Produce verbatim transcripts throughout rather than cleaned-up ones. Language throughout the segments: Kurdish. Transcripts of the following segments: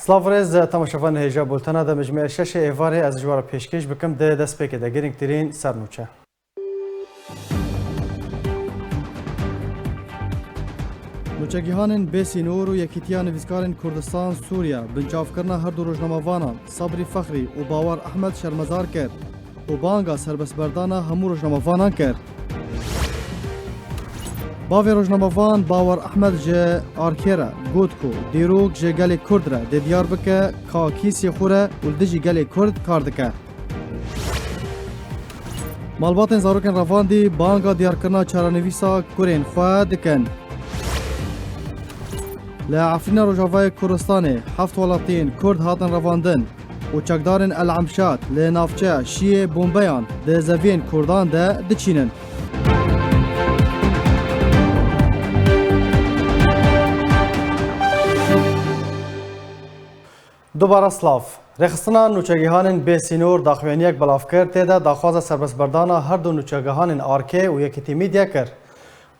Silav rêz, temaşevanê hêja bultena de mijmêr şeşê êvarê ez ji we re pêşkêş bikim di destpêkê de girîngtirîn sernûçe. Nûçegihanên bê sînor û Yekîtiya Nivîskarên Kurdistan Sûriye binçavkirina her du rojnamevanan Sabrî Fexrî û Bawer Ehmed şermezar kir û banga serbestberdana hemû rojnamevanan kir. Bavê rojnamevan Bawer Ehmed ji Arkê re got ku dîrok ji gelê Kurd re dê diyar bike ka kîsê xwe re û li dijî gelê Kurd kar dike. Malbatên zarokên revandî banga diyarkirina çarenivîsa kurên xwe dikin. Li Efrîna Rojavayê Kurdistanê heft welatiyên Kurd hatin revandin û çekdarên El Emşat li navçeya Şiyê bombeyan di zeviyên Kurdan de diçînin. Dubare silav. Rêxistina nûçegihanên bê sînor daxuyaniyek belav kir, tê de daxwaza serbestberdana her du nûçegihanên Arkê û Yekîtî Mîdya kir.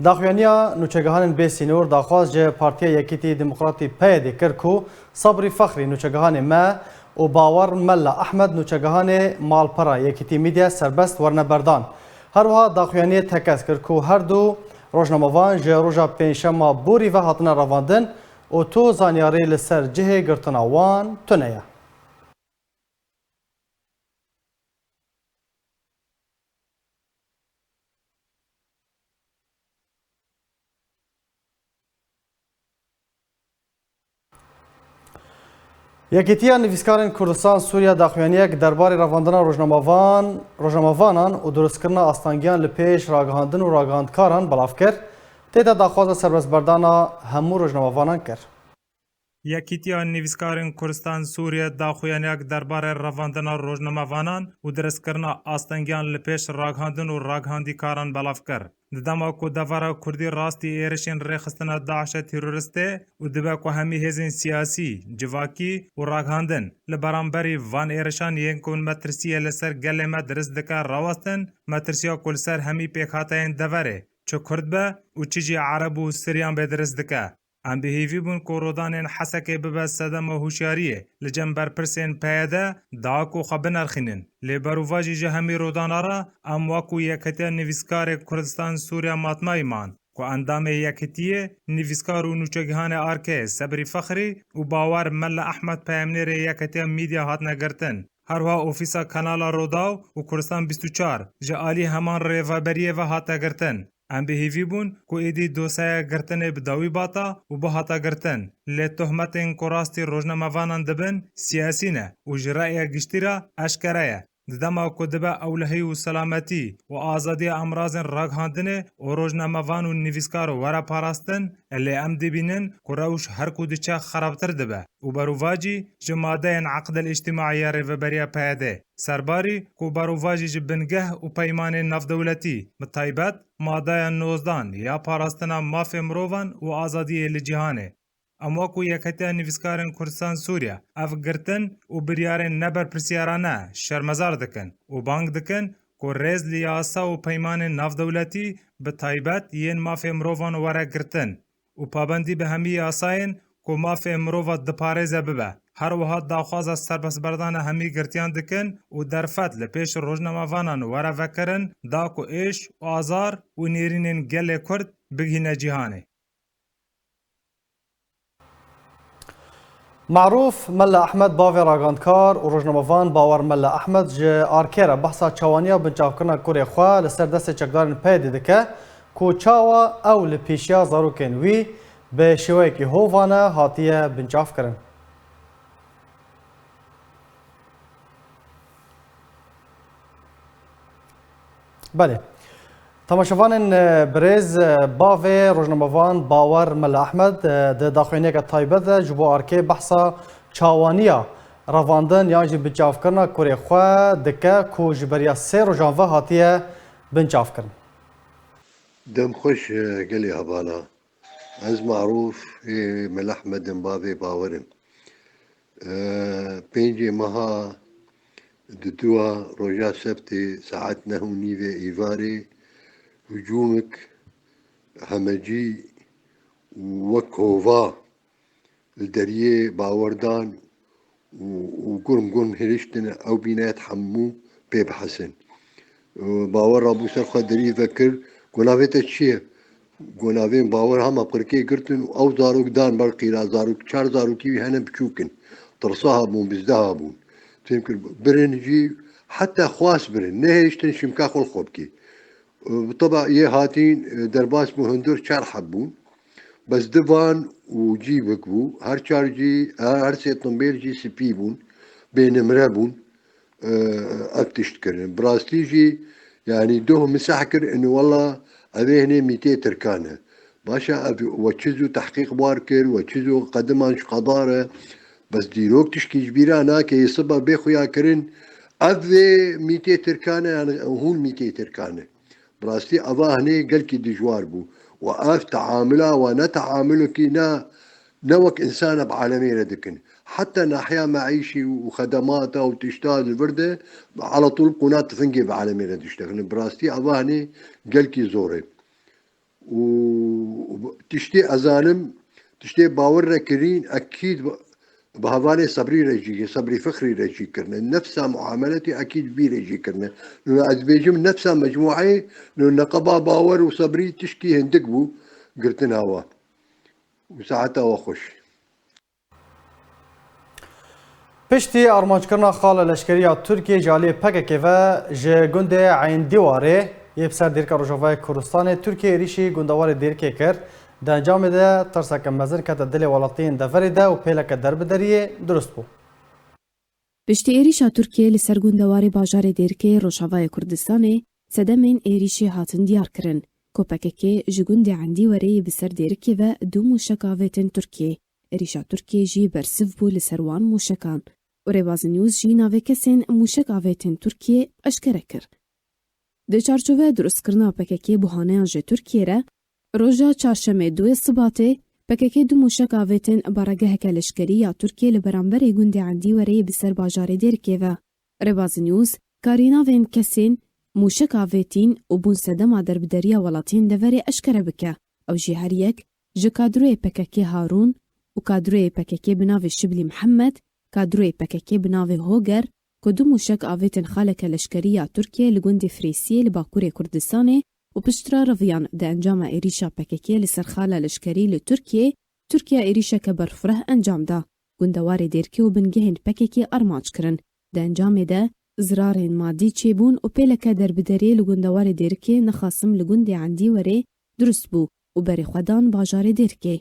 Daxuyaniya nûçegihanên bê sînor daxwaz ji Partiya Yekîtî Demokratî P Y D kir ku Sabrî Fexrî nûçegihanê me û Bawer Mella Ehmed nûçegihanê Malpera Yekîtî Mîdya serbest werine berdan. Her wiha daxuyaniyê tekez kir ku her du rojnamevan ji roja pêncşema borî ve hatine revandin û tu zanyarî li ser cihê girtina wan tune ye. Yekîtiya Nivîskarên Kurdistan Sûriye daxuyaniyek derbarê revandina rojnamevan, rojnamevanan û durustkirina astengiyan li pêş ragihandin û ragihandkaran belav kir. Tê de daxwaza serbestberdana hemû rojnamevanan kir. Yekîtiya Nivîskarên Kurdistan Sûriye daxuyaniyek derbarê revandina rojnamevanan û dirustkirina astengiyan li pêş ragihandin û ragihandîkaran belav kir. Di dema ku devera kurdî rastî êrişên rêxistina DAIŞê terorîst e û dibe ku hemî hêzên siyasî, civakî û ragihandin li beramberî van êrişan yên ku metirsiyê li ser gelê me dirist dike rawestin, metirsiya ku li ser hemî pêkhateyên deverê, çi kurd be û çi jî ereb û siryan bê dirist dike. Em bi hêvî bûn ku rodanên Hesekê bibe sedema hişyariyê li cem berpirsên P Y D da ku xwe binerxînin. Lê berovajî ji hemî rodana re em wekû Yekîtiya Nivîskarê Kurdistan Sûriye matmayî man ku endamê Yekîtiyê, nivîskar û nûçegihanê Arkê Sebrî Fexrî û Bawer Mella Ehmed peyamnêrê Yekîtiya Mîdya hatine girtin. Her wiha ofîsa Kanala Rodaw û Kurdistan bîst û çar ji alî heman rêveberiyê ve hate girtin. Em bi hêvî bûn ku êdî dosyeya girtinê bi dawî bata û bihata girtin. Lê tohmetên ku rastî rojnamevanan dibin, siyasî ne û ji reya giştî re eşkere ye. Di dema ku dibe ewlehî û selametî û azadiya emrazên ragihandinê û rojnamevan û nivîskar were parastin, lê em dibînin ku rewş her ku diçe xerabtir dibe û berovajî ji madeyên eqdel îctimaî ya Rêveberiya P Y D, serbarî ku berovajî ji bingeh û peymanên navdewletî, bi taybet madeya nozdan ya parastina mafê mirovan û azadiyê li cîhanê. Em wekû Yekîtiya Nivîskarên Kurdistan Sûriye ev girtin û biryarên neberpirsiyarane şermezar dikin û bang dikin ku rêz li yasa û peymanên navdewletî, bi taybet yên mafê mirovan were girtin û pabendî bi hemî yasayên ku mafê mirova diparêze bibe. Her wiha daxwaza serbestberdana hemî girtiyan dikin û derfet li pêş rojnamevanan were vekirin da ku êş û azar û nêrînên gelê Kurd bigihîne cîhanê. Marûf Mella Ehmed, bavê ragihandkar û rojnamevan Bawer Mella Ehmed ji Arkê re behsa çawaniya binçavkirina kurê xwe li ser destê çekdarên P Y D dike ku çawa ew li pêşiya zarokên wî bi şêweyekî hovane hatiye binçavkirin. Belê. Temaşevanên, e, birêz, e, bavê rojnamevan Bawer Mela Ehmed, e, di daxuyaniyeke taybet de ji bo Arkê behsa çawaniya revandin yan jî binçavkirina kurê xwe dike ku ji beriya sê rojan ve hatiye binçavkirin. Dem xweş, e, gelê hevala. Ez Marûf ê Mela Ehmed im, bavê Bawer im. E, pêncê meha duduwa roja sebtê saet neh û nîvê îvarê hicûmik hemecî wek hova li deriyê Bawerdan û, û gurm gurm hêriştin ew bîne hemû pê bihesin. Û bawer rabû ser xwe derî vekir, got, "Navê te çi ye?" Got, "Navê min Bawer." Hema qirkê girtin û ew zarok dan ber qîra, zarok, çar zarokî wî hene biçûk in. Tirsa hebûn, bizde hebûn. Fêm kir, birin jî, heta xwast birin. Nehêştin şimka xwe li xwe bikê. Û bi teba yê hatîn, e, derbas bû hundir çar heb bûn. Bes divan û cîvik bû. Her çar jî, her, her sê timbêl jî spî bûn. Bê nimre bûn. E, ev tişt kirin. Bi rastî jî, yanî doh min seh kir, in wela ev ê hinê mîtê Tirkan e. Baş e, ev we çi zû tehqîq bar kir, we çi zû qediman ji qedar e. Bes dîrok tişkî ji bîra nake, yê siba bê xuya kirin, ev ê mîtê Tirkan e, yanî hûn mîtê Tirkan e. Bi rastî eva hinê gelkî dijwar bû. Û ev teamula we ne teamulekî ne, ne wek însana bi alemê re dikin. Heta nahiya meîşî û xedemata û tişta li vir de, ala tûl qûna tifingê bi alemê re diştexilin. Bi rastî eva hinê gelkî zor e. Û, û tiştê ez zanim, tiştê bawer re kirîn, ekîd bi, bi hevalê Sebrî re jî, Sebrî Fixrî re jî kirine. Nefsa muameletê ekîd vî re jî kirine. Nû ez dibêjim nefsa mecmueyê, nû neqeba Bawer û Sebrî tişkî hindik bû, girtin hawa. Û saeta we xweş. Piştî armanckirina xala leşkerî ya Tirkiyê ji aliyê P K K ve ji gundê Eyn Dîwarê yê bi ser dêrika Rojavayê Kurdistanê, Tirkiye êrîşî gundewarê Dêrikê kir. Di encamê de tirseke mezin kete dilê welatiyên deverê de û pêleke derbideriyê dirust bû. Piştî êrîşa Tirkiyê li ser gundewarê bajarê Dêrikê Rojavayê Kurdistanê, sedemên êrîşê hatin diyar kirin ku P K K ji gundê Endîwerê yê bi ser Dêrikê ve du mûşek avêtin Tirkiyê. Êrîşa Tirkiyê jî bersiv bû li ser wan mûşekan û Rêbaz News jî navê kesên mûşek avêtin Tirkiyê eşkere kir. Di çarçoveya dirustkirina P K K buhaneyan ji Tirkiyê re, roja çarşemê duyê Sibatê, P K K du mûşek avêtin baregeheke leşkerî ya Tirkiyê li beramberê gundê Endîwerê yê bi ser bajarê Dêrikê ve. Rêbaz News karî navên kesên mûşek avêtîn û bûn sedema derbideriya welatiyên deverê eşkere bike. Ew jî her yek ji kadroyê P K K Harûn û kadroyê P K K bi navê Şiblî Mihemed, kadroyê P K K bi navê Hoger, ku du mûşek avêtin xaleke leşkerî ya Tirkiyê li gundê Firêsiyê li bakurê Kurdistanê û piştre reviyan di encama êrîşa P K K li ser xala leşkerî li Tirkiyê, Tirkiye êrîşeke berfireh encam da. Gundewarê Dêrikê û bingehên P K K armanc kirin. Di encamê de zirarên madî çêbûn û pêleke derbideriyê li gundewarê Dêrikê nexasim li gundê Endîwerê dirust bû û berê xwe dan bajarê Dêrikê.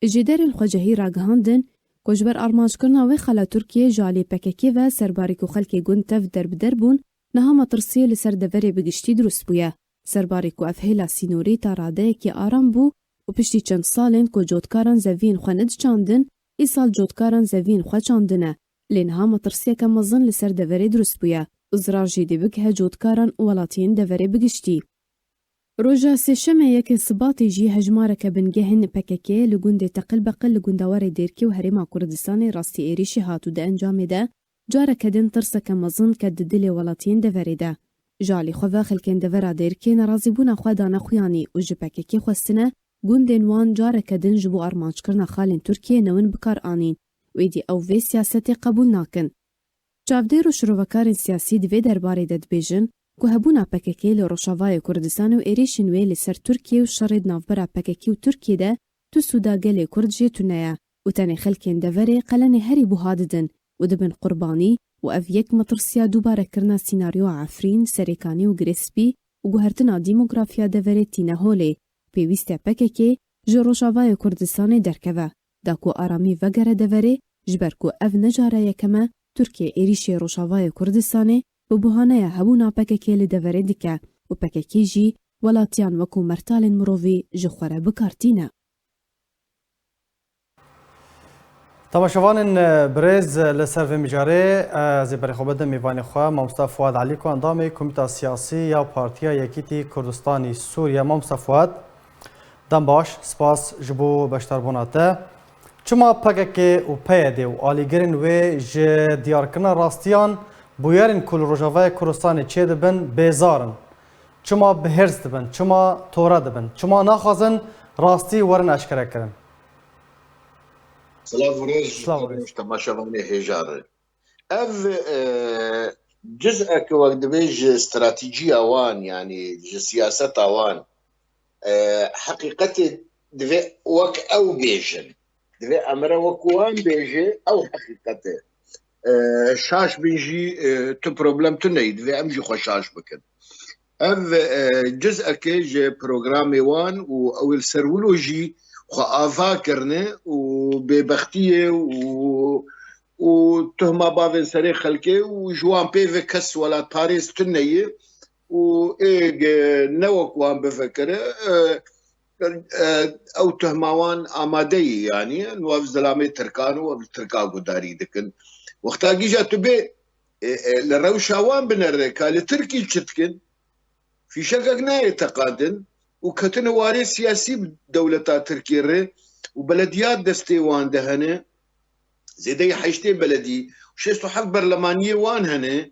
Jêderên xwecihî ragihandin ku ji ber armanckirina wê xala Tirkiyê ji alî P K K ve serbarî ku xelkê gund tev derbider bûn, niha metirsiyê li ser deverê bi giştî dirust bûye. Serbarî ku ev hêla sînorî ta radeyekî aram bû û piştî çend salên ku cotkaran zeviyên xwe nediçandin, îsal cotkaran zeviyên xwe çandine. Lê niha metirsiyeke mezin li ser deverê dirust bûye û zirar jî dê bigihe cotkaran û welatiyên deverê bi giştî. Roja Sêşemê yekê Sibatê jî hejmareke bingehên P K K li gundê Teqilbeqil li gundewarê Dêrkê û Herêma Kurdistanê rastî êrîşê hat û di encamê de careke din tirseke mezin ket di dilê welatiyên deverê de. Ji alî xwe ve xelkên devera Dêrkê nerazîbûna xwe dane xuyanî û ji P K K xwestine gundên wan careke din ji bo armanckirina xalên Tirkiyê newin bi kar anîn û êdî ew vê siyasetê qebûl nakin. Çavdêr û şirovekarên siyasî di vê derbarê de dibêjin ku hebûna P K K li Rojavayê Kurdistanê û êrîşên wê li ser Tirkiyê û şerê di navbera P K K û Tirkiyê de tu sûda gelê Kurd jê tune ye û tenê xelkên deverê qelenê herî buha didin û dibin qurbanî û ev yek metirsiya dubare kirina sînaryoya Efrîn, Serêkanî û Girê Spî û guhertina demografiya deverê tîne holê. Pêwîst e P K K ji Rojavayê Kurdistanê derkeve, da ku aramî vegere deverê, ji ber ku ev ne cara yekem e Tirkiye êrîşê Rojavayê Kurdistanê bi buhaneya hebûna P K K li deverê dike û P K K jî welatiyan wekû mertalên mirovî ji xwe re bi kar tîne. Temaşevanên, e, birêz, e, li ser vê mijarê, e, ez ê berê xwe bidim mêvanê xwe, Mamosta Fuad Elî, ku endamê Komîta Siyasî ya Partiya Yekîtî Kurdistanî Sûriye. Mamosta Fuad, dem baş, spas ji bo beşdarbûna te. Çima P K K û P Y D û alîgirên wê ji diyarkirina rastiyan bûyerên ku li Rojavayê Kurdistanê çêdibin bêzar in? Çima bi hêrs dibin? Çima tore dibin? Çima naxwazin rastî werin eşkerekirin? Silav û rêz ji te re, ji temaşevanê hêja re. Ev, e, ciz'eke wek dibê ji stratîciya wan, yanî ji siyaseta wan, e, heqîqetê divê wek ew bêjin. Divê emre wek wan bêje, ew heqîqet e. E, şaş bin jî, e, tu problem tune yî, divê em jî xwe şaş bikin. Ev, e, ciz'eke ji programê wan û ew ê li ser wilo jî xwe ava kirine û bêbextiyê û, û tuhma bavên serê xelkê û ji wan pê ve kes welatparêz tune ye û ê ge ne wek wan bivekire, e, e, ew tuhma wan amade ye, yanî, û ev zilamê Tirkan û ev li Tirka gudarî dikin. Wexta gîja tu bê, e, e, li rewşa wan binere ka li Tirkî çi dikin, fîşekek nayê teqandin û ketine warê siyasî bi dewleta Tirkiyê re û belediyat destê wan de hene, zêdeyî heştê beledî û şêst û heft berlemaniyê wan hene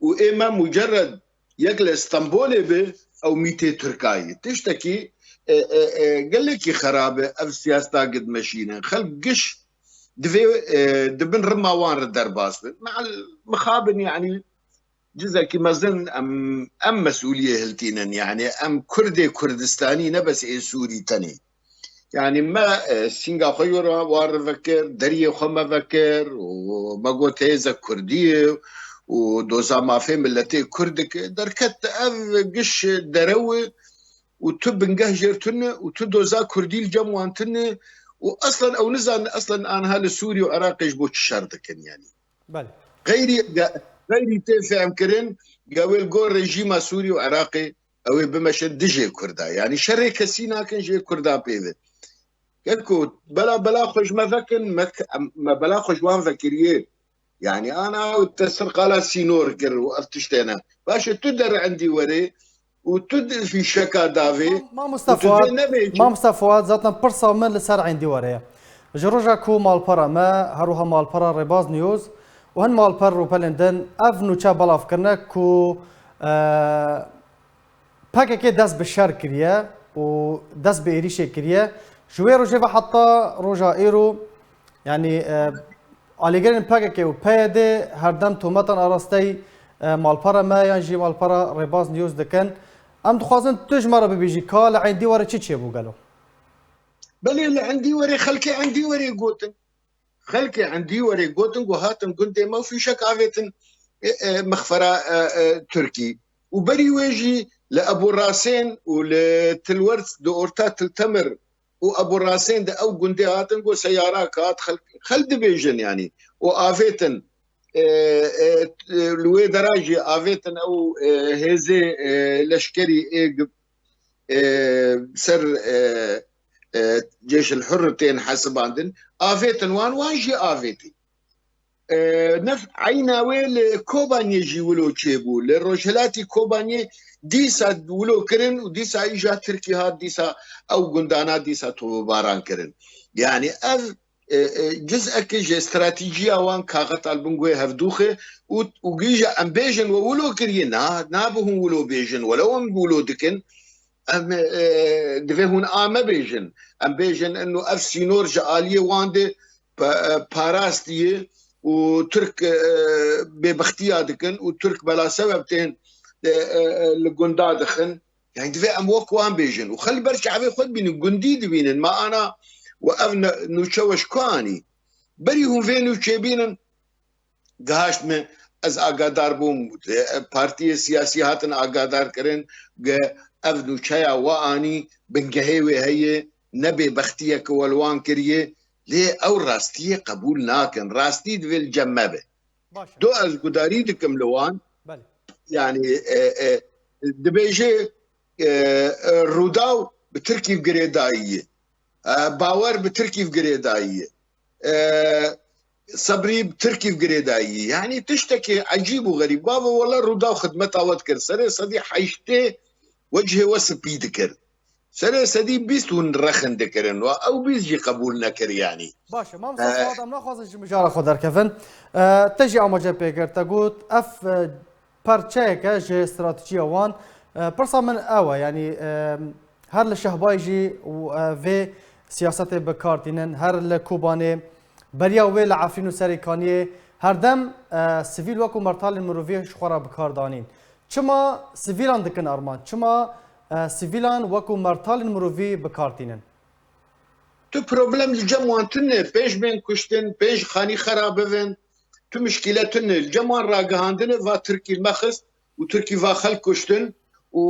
û ê me mucerred yek li Stenbolê be, ew mîtê Tirka ye. Tiştekî, e, e, e, gelekî xerab e ev siyaseta gidmeşîne. Xelk giş divê, e, di bin rima wan re derbas bin. Meal mixabin, yanî cizekî mezin em, em mesûliyê hiltînin. Yanî em Kurdê Kurdistanî ne bes ê Sûrî tenê. Yanî me, e, sînga xwe yo re wan re vekir, deriyê xwe me vekir û me got hêzek Kurdiyê û doza mafê miletê Kurd dike. Derket ev giş derew e û tu bingeh jêr tune û tu doza Kurdî li cem wan tune û eslen ew nizanin eslen anha li Sûrî û Iraqê ji bo çi şer dikin, yanî. Belê. Xeyrî, xeyrî tê fehmkirin, ya wê li gor rejîma Sûrî û Iraqê ew ê bimeşin dijê Kurda. Yanî şerê kesî nakin jê Kurda pê ve. Gel ku bela, bela xwe ji me vekin, me, me bela xwe ji wan vekiriye. Yanî ana û te ser qala sînor kir û ev tiştê ne. Baş e, tu derendî werê û tu di fîşeka davê Mam-, Mamosta û tu Fuat, dê nebê çi? Mamosta Fuat, zaten pirsa min li ser Endî were ye. Ji roja ku malpera me, her wiha malpera Rêbaz News û hin malper rûpelên din ev nûçe belav kirine ku, e, P K K dest bi şer kiriye û dest bi êrîşê kiriye. Ji wê rojê ve heta roja îro, yanî, e, alîgirên P K K û P Y D her dem tometan arasteyî, e, malpera me yan jî malpera Rêbaz News dikin. Em dixwazin tu ji me re bibêjî ka li Endî were çi çêbû gelo? Belê, li Endî were, xelkê Endî were gotin. Xelkê Endî were gotin ku hatin gundê me û fîşek avêtin, e, e, mixfera, e, e, Tirkî. Û berî wê jî li Ebû Rasên û li Tilwers di orta Tiltemir û Ebû Rasên de ew gundê hatin ku seyara kat xelk, xelk dibêjin, yanî. Û avêtin, e, e, li wê dera jî avêtin ew, e, hêzê, e, leşkerî ê gi-, e, ser, e, e, Ceyşil Hurr tên hesibandin, avêtin wan, wan jî avêtin. E, nef eyna wê li Kobaniyê jî wilo çêbû. Li rojhilatî Kobaniyê dîsa wilo kirin û dîsa îja Tirkî hat, dîsa ew gundana dîsa tovebaran kirin. Yanî ev, e, e, ciz'eke ji stratîjiya wan kaxeta li bin guhê hevdûxê û, û gîja em bêjin we wilo kiriye, na, nabe hûn wilo bêjin, welew em wilo dikin, em, e, divê hûn a me bêjin. Em bêjin, ino ev sînor ji aliyê wan de pa-, e, parastiye û Tirk, e, bêbextiya dikin û Tirk bela sebeb tên, e, e, e, li gunda dixin. Yani divê em wek wan bêjin û xwe li ber çavê xwe dibînin, gundî dibînin. Ma ana we ev ne-, nûçe we ji ku anî? Berî hûn vê nûçê bînin, gihaşt me, ez agadar bûm, e, partiyê siyasî hatin agadar kirin, ge ev nûçeya we anî, bingehê wê heye, ne bêbextiyeke we li wan kiriye, lê ew rastiyê qebûl nakin. Rastî divê li cem me be. Baş e. Do ez gudarî dikim li wan. Belê. Yani, e, e, dibêje, e, e, Rûdaw bi Tirkî girêdayî ye. E, Bawer bi Tirkî girêdayî ye. E, Sebrî bi Tirkî girêdayî ye. Yani tiştekî ecîb û xerîb. Bavo, wela Rûdaw xidmeta we dikir. Serê sedî heştê wecihê we spî dikir. Serê sedî bîst hûn rexin dikirin. Wa ew bîst jî qebûl nekir, yanî. Baş e, Mamosta Fuad, em naxwazin ji mijara xwe derkevin. E, te jî amaje pê kir, te got, ev, e, parçeyeke ji stratejiya wan. E, pirsa min ew e, yanî, e, her li Şehbayê jî û, e, vê siyasetê bi kar tînin, her li Kobanê, Beriya wê li Efrîn û Serêkaniyê her dem, e, sivîl wekû mertalên mirovî ji xwe re bi kar danîn. Çima sivîlan dikin armanc? Çima, e, sivîlan wekû mertalên mirovî bi kar tînin? Tu problem li cem wan tune, pênc bên kuştin, pênc xanî xera bibin, tu mişkîle tune. Li cem wan ragihandine va Tirkî mexist û Tirkî va xelk kuştin û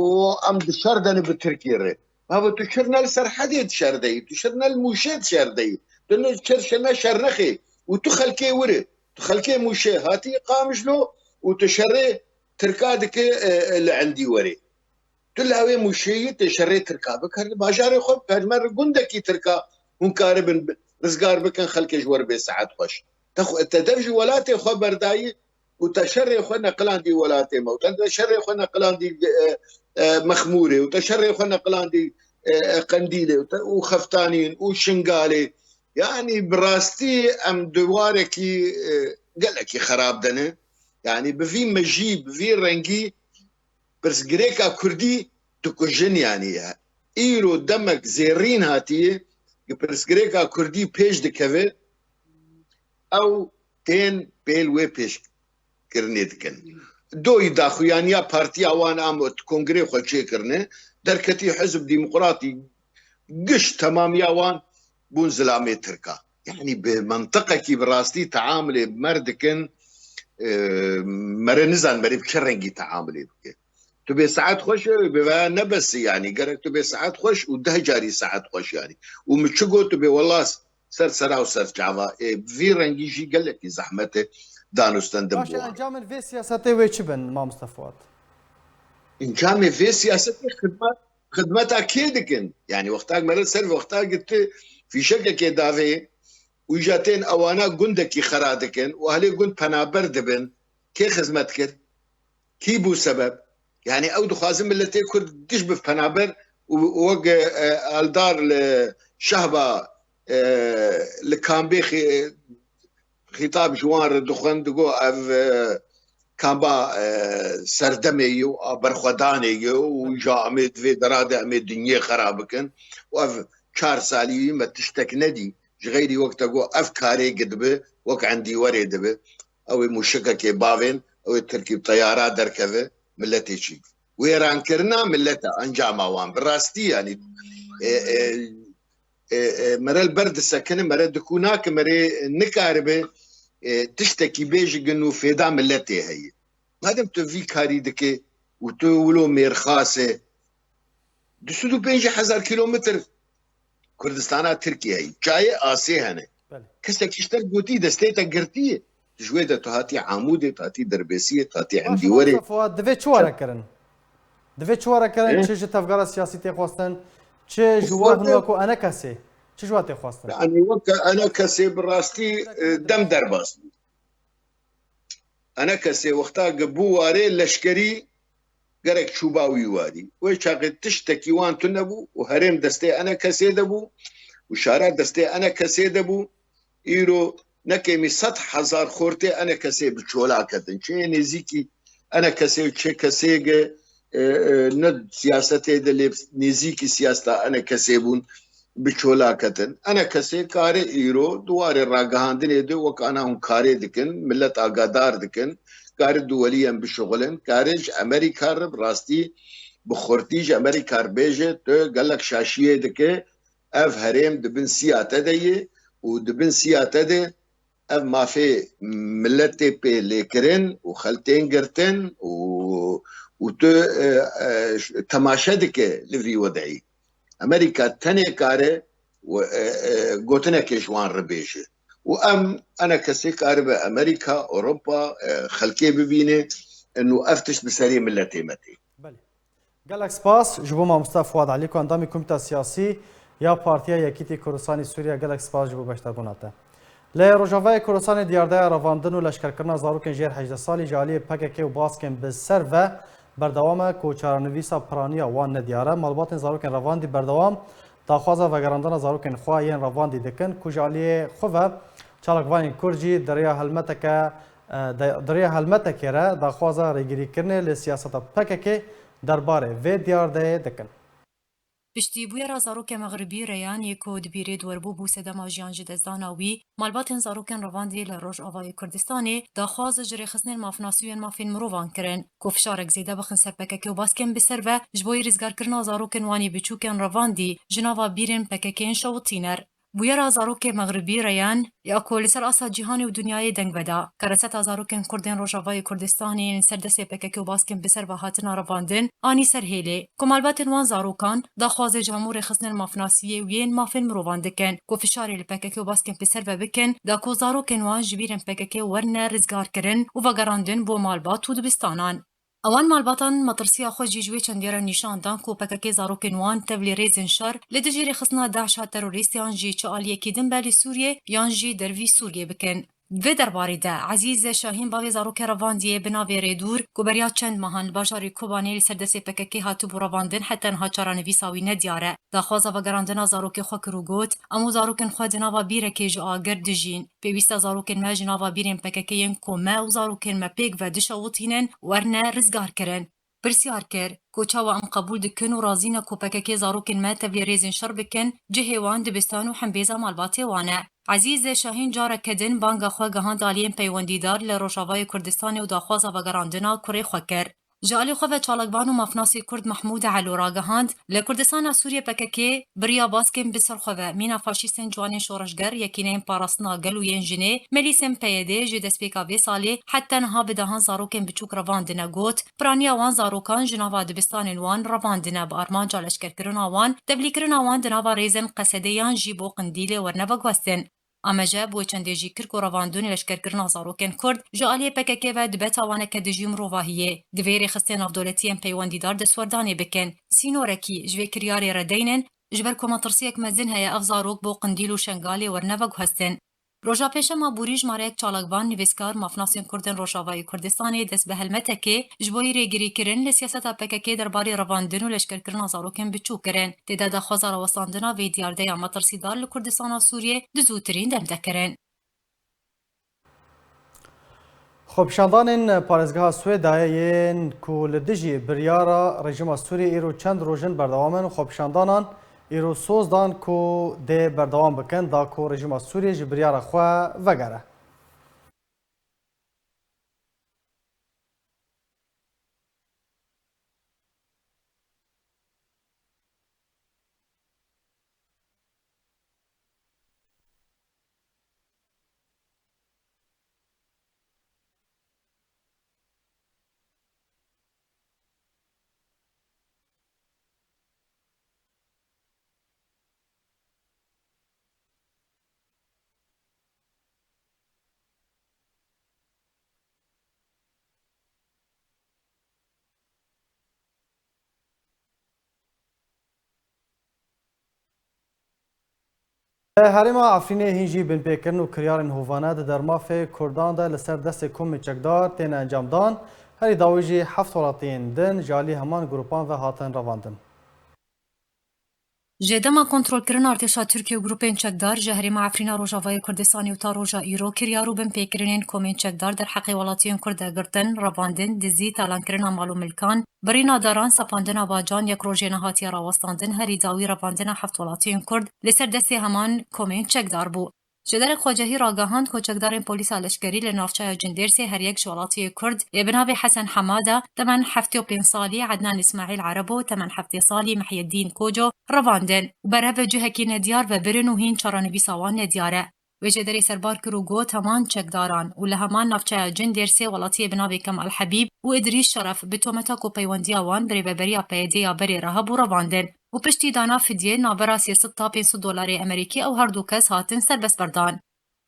em di şer de ne bi Tirkî re. Babo, tu çir ne li Serhedê di şer de yî, tu çir ne li Mûşê di şer de yî, tu ne çir, çir ne Şernexê û tu xelkê wir î, tu xelkê Mûşê hatî Qamişlo û tu şerê Tirka dike, e, e, li Endîwerê. Tu lawê Mûşê yî, tu şerê Tirka bikir, li bajarê xwe bikir, me li gundekî Tirka hûn karibin bi-, rizgar bikin, xelkê ji we re bê saet xweş. Te xwe, te dev ji welatê xwe berdayî û te şerê xwe neqilandî welatê me û te, te şerê xwe neqilandî, e, e, Mexmûrê û te şerê xwe neqilandî, e, e, Qendîlê û te, û Xeftanîn û Şingalê. Yanî bi rastî em di warekî, e, gelekî xerab de ne. Yanî bi vî mejî, bi vî rengî pirsgirêka kurdî dikujin, yanî îro demek zêrîn hatiye, ki pirsgirêka kurdî pêş dikeve, ew tên pêl wê pêşkirinê dikin. Doyî daxuyaniya partiya wan a, em kongrê xwe çêkirine, derketî Hizb Demokratî, giş temamiya wan bûn zilamê Tirka. Yanî bi mentiqekî bi rastî teamulê bi me re dikin, e, me re nizan me re bi çi rengî teamulê bike. Tu bê saet xweş e, bi veya nebesî, yanî gerek tu bê saet xweş û deh carî saet xweş, yanî. Û min çi got, tu bê wela ser sera û ser çava. Ê, bi vî rengî jî gelekî zehmet e danûstendin. Baş e, bi wan. Encamên vê siyasetê wê çi bin, Mamoste Fuat? Encamê vê siyasetê xidmet, xidmeta kê dikin? Yanî wextak mere ser wextak tu fîşekekê davê û îja tên ewana gundekî xera dikin û ahlê gund penaber dibin. Kê xizmet kir? Kî bû sebeb? Yanî ew dixwazin miletê Kurd giş bi penaber û wek, e, Eldar li Şehba, e, li kambê xî-, xîtab ji wan re dixwend, digot ev, e, kamba, e, serdemê ye û a berxwedanê ye û ja em ê di vê dera de em ê dinyê xera bikin û ev çar salî wî me tiştek nedî. Ji xeyrî wek te got ev karê ki dibe, wek endîwerê dibe. Ew ê mûşikekê bavên, ew ê Tirkî bi teyara derkeve, miletê çî. Wêrankirina millet e encama wan. Bi rastî, yanî, e, e, e, e, mere li ber disekine, mere dikûnake, mere nikaribe, e, tiştekî bêje, gin û fêda miletê heye. Madem tu vî karî dike û tu wilo mêrxas e, du sed û pêncî hezar kîlometr Kurdistana Tirkiyeyê, çayê asê hene. Belê. Kesek ji te gotî destê te girtiye. Tu ji wê de tu hatî Amûdê, tu hatî Dirbêsiyê, tu hatî Baş, Endîwerê. Mamoste Fuat, divê çi were kirin? Divê çi were kirin? Ê? Çi ji tevgera siyasî tê xwestin? Çi ji we hûn weko enekesê? Çi ji we tê xwestin? Yanî weke enekesê bi rastî, e, dem derbas bû. Enekesê wexta ki bû warê leşkerî gerek çûba wî warî. Wê çaxê tiştekî wan tune bû û herêm destê enekesê de bû û şara destê enekesê de bû. Îro nekêmî sed hezar xortê enekesê bi çola ketin. Çê nêzîkî enekesê û çê kesê ge, e, e, ne siyasetê de lê nêzîkî siyaseta enekesê bûn. Bi çola ketin. Enekesê kare îro di warê ragihandinê de wek ana hûn karê dikin, millet agadar dikin, kare duweliyen bişuxulin, kare ji Amerîka re bi rastî bi xurtî ji Amerîka re bêje, tu gelek şaşiyê dike, ev herêm di bin siya te de ye û di bin siya te de ev mafê miletê pê lêkirin û xeltên girtin û, û tu, e, e, temaşe dike li vî wedeyî. Amerîka tenê kare û, e, e, gotinekê ji wan re bêje. Û em, enekesê karibe Amerîka, Ewropa, e, xelkê bibîne, û ev tişt bi serê miletê me tê. Belê. Gelek spas ji bo mamoste Fuad Elî ku endamî Komîta Siyasî ya Partiya Yekîtî Kurdistanî Sûriye, gelek spas ji bo beşdarbûna te. Li Rojavayê Kurdistanê diyardeya revandin û leşkerkirina zarokên jêr hejdeh salî ji aliyê P K K û baskên bi ser ve berdewam e ku çarenivîsa piraniya wan nediyar e. Malbatên zarokên revandî berdewam daxwaza vegerandina zarokên xwe yên revandî dikin ku ji aliyê xwe ve çalakvanên Kurd jî di rêya helmeteke, e, de, di rêya helmetekê re daxwaza rêgirîkirinê li siyaseta P K K derbarê vê diyardeyê dikin. Piştî bûyera zarokê Mexribî Reyan yê ku di bîrê di werbû bû sedema jiyan ji destdana wî, malbatên zarokên revandî li Rojavayê Kurdistanê daxwaz ji rêxistinên mafnasî û yên mafên mirovan kirin, ku fişarek zêde bixin ser P K K û baskên bi ser ve ji bo yê rîzgarkirina zarokên wan ê biçûkên revandî ji nava bîrên P K K yên şewitîner. Bûyera zarokê Mexribî Reyan ya ku li ser asta cîhanê û dinyayê deng veda, kereseta zarokên Kurd ên Rojavayê Kurdistanê yên li ser destê P K K û baskên bi ser ve hatina revandin, anî ser hêlê. Ku malbatên wan zarokan daxwazê ji hemû rêxistinên mafnasiyê û yên mafên mirovan dikin, ku fişarê li P K K û baskên bi ser ve bikin, da ku zarokên wan ji bîrên P K K werne rîzgarkirin û vegerandin bo malbat û dibistanan. Ewan malbatan metirsiya xwe jî ji wê çendê re nîşan dan ku P K K zarokên wan tevlî rêzên şer li dijî rêxistina DAIŞ a terorîst yan jî çi aliyekî din be li Sûriyê yan jî dervî Sûriyê bikin. Di vê derbarê de Ezîz Şahîn, bavê zarokê revandiyê bi navê Rêdûr, ku beriya çend mehan li bajarê Kobanê li ser destê P K K hatibû revandin, heta niha çarenivîsa wî nediyar e, daxwaza vegerandina zarokê xwe kir û got, Em û zarokên xwe di nava bîrekê ji agir dijîn. Pêwîst e zarokên me ji nava bîrên P K K yên ku me û zarokên me pêk ve dişewitînin, werne rîzgarkirin. Pirsyar kir ku çawa em qebûl dikin û razî ne ku P K K zarokên me tevlî rêzên şer bikin, cihê wan dibistan û hembêza malbatê wan e. Ezîz Şahîn careke din banga xwe gihand aliyên peywendîdar li Rojavayê Kurdistanê û daxwaza vegerandina kurê xwe kir. Ji alî xwe ve çalakvan û mafnasê Kurd Mehmûd Elo ragihand, li Kurdistana Sûriyê P K K bi riya baskên bi ser xwe ve mîna faşîstên ciwanên şoreşger, Yekîneyên Parastina Gel û yên Jinê, milîsên P Y D ji destpêka vê salê heta niha bi dehan zarokên biçûk revandine, got, piraniya wan zarokan ji nava dibistanên wan revandine, bi armanca leşkerkirina wan, tevlîkirina wan di nava rêzên Qesedê yan jî bo Qindîlê werne veguhestin. Ameje bi wê çendê jî kir ku revandin û leşkerkirina zarokên Kurd ji aliyê P K K ve dibe tawaneke dijî mirovahiyê. Divê rêxistên navdewletiyên peywendîdar destwerdanê bikin, sînorekî ji vê kiryarê re deynin, ji ber ku metirsiyek mezin heye ev zarok bo Qindîl û Şengalê werne veguhestin. Roja Pêncşema borî jimareyek çalakvan, nivîskar, mafnasên Kurd ên Rojavayê Kurdistanê dest bi helmetekê ji bo yê rêgirîkirin li siyaseta P K K derbarê revandin û leşkerkirina zarokên biçûk kirin. Tê de daxwaza rawestandina vê diyardeya metirsîdar li Kurdistana Sûriyê di zûtirîn dem de kirin. Xwepişandanên parêzgeha Swêdayê yên ku li dijî biryara rejîma Sûriyê îro çend roj in berdewam in, xwepişandanan îro soz dan ku dê berdewam bikin, da ku rejîma Sûriyê ji biryara xwe vegere. Li herêma Efrînê hîn jî binpêkirin û kiryarên hovane di dermafê Kurdan de li ser destê komên çekdar têne encamdan. Herî dawî jî heft welatiyên din ji alî heman grûpan ve hatin revandin. Ji dema kontrolkirina artêşa Tirkiye û grûpên çekdar ji herêma Efrîna Rojavayê Kurdistanê û ta roja îro kiryar û binpêkirinên komên çekdar derheqê welatiyên Kurd de girtin, revandin, dizî, talankirina mal û milkan, birîna daran, sepandina bacan yek rojê nehatiye rawestandin, herî dawî revandina heft welatiyên Kurd li ser destê heman komên çekdar bû. Ji derek xwecihî ragihand ku çekdarên polîsa leşkerî li navçeya Cindêrsê her yek ji welatiyê Kurd ê bi navê Hesen Hemada, temen heftê û pênc salî, Ednan Îsmaîl Erebo, temen heftê salî, Mihyedîn Koco revandin û berev cihekî nediyar ve birin û hîn çarenivîsa wan nediyar e. Wê jêderê serbar kir û got, heman çekdaran û li heman navçeya Cindêrsê welatiyê bi navê Kemal Hebîb û Îdrîs Şeref bi tometa ku peywendiya wan bi rêveberiya P Y D'ê ya berê re hebû revandin û piştî dana fidyê navbera sê sed ta pênc sed dolarê Amerîkî ew her du kes hatin serbestberdan.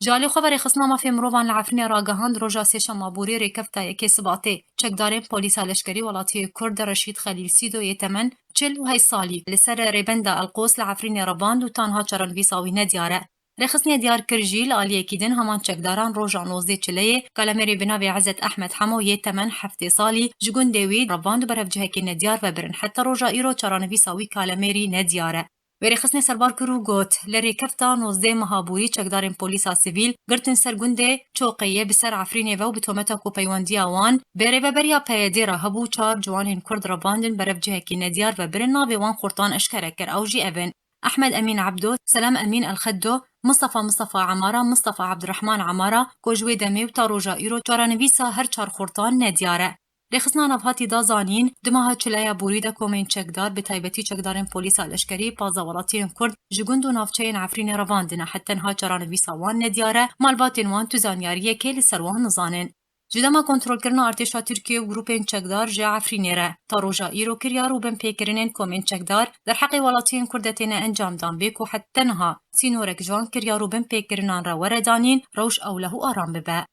Ji alî xwe ve Rêxistina Mafê Mirovan li Efrînê ragihand, roja Sêşema borî rêkefta yekê Sibatê çekdarên polîsa leşkerî welatiyê Kurd Reşîd Xelîl Sîdo yê temen çil û heşt salî li ser rêbenda Elqos li Efrînê revand û ta niha çarenivîsa wî nediyar e. Rêxistinê diyar kir jî li aliyekî din heman çekdaran roja nozdeh çileyê kalemêrê bi navê Ezet Ehmed Hemo yê temen heftê salî ji gundê wî revand û berevcihekî nediyar ve birin. Heta roja îro çarenivîsa wî kalemêrî nediyar e. Wê rêxistinê serbar kir û got, li rêkefta nozdeh meha borî çekdarên polîsa sivîl girtin ser gundê Çoqeyê bi ser Efrînê ve û bi tometa ku peywendiya wan bi rêveberiya P Y D re hebû, çar ciwanên Kurd revandin berev cihekî nediyar ve birin, navê wan xortan eşkere kir. Ew jî ev in: Ehmed Emîn Ebdo, Selam Emîn El Xeddo, Mistefa Mistefa Emara, Mistefa Ebdirehman Emara, ku ji wê demê û ta roja îro çarenivîsa her çar xortan nediyar e. Rêxistina nav hatî da zanîn, di meha çileya borî de komên çekdar, bi taybetî çekdarên polîsa leşkerî, pazdeh welatiyên Kurd ji gund û navçeyên Efrînê revandine, heta niha çarenivîsa wan nediyar e, malbatên wan tu zanyariyekê li ser wan nizanin. Ji dema kontrolkirina artêşa Tirkiyê û grûpên çekdar ji Efrînê re, ta roja îro kiryar û binpêkirinên komên çekdar derheqê welatiyên Kurd de têne encamdan, bê ku heta niha sînorek ji van kiryar û binpêkirinan re were danîn, rewş ewleh û aram bibe.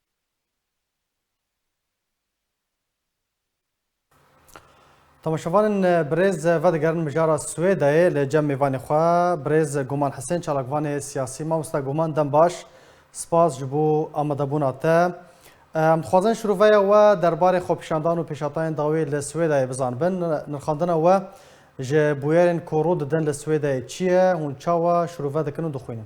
Temaşevanên birêz, vedigerin mijara Swêdayê li cem mêvanê xwe, birêz Guman Hisên, çalakvanê siyasî. Mamosta Guman, dem baş, spas ji bo amadebûna te. Em dixwazin şiroveya we derbarê xwepêşandan û pêşhatayên dawî li Swêdayê bizanibin. Nirxandina we ji bûyerên ku rû didin li Swêdayê çi ye? Hûn çawa şirove dikin û dixwînin?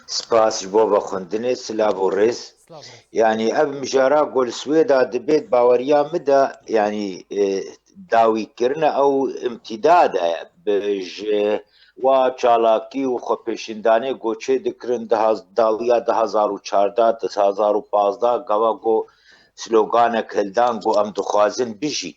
Spas ji bo vexwendinê, silav û rêz. Silav û rêz. Yanî ev mijara ku li Swêda dibêt, baweriya min de, yanî, e, dawîkirine ew imtîdad e bi ji wa çalakî û xwepêşîndanê ku çê dikirin di haz-, dawiya du hazar û çardeh, du hazar û pazdeh, gava ku sloganek hildan ku em dixwazin bijî.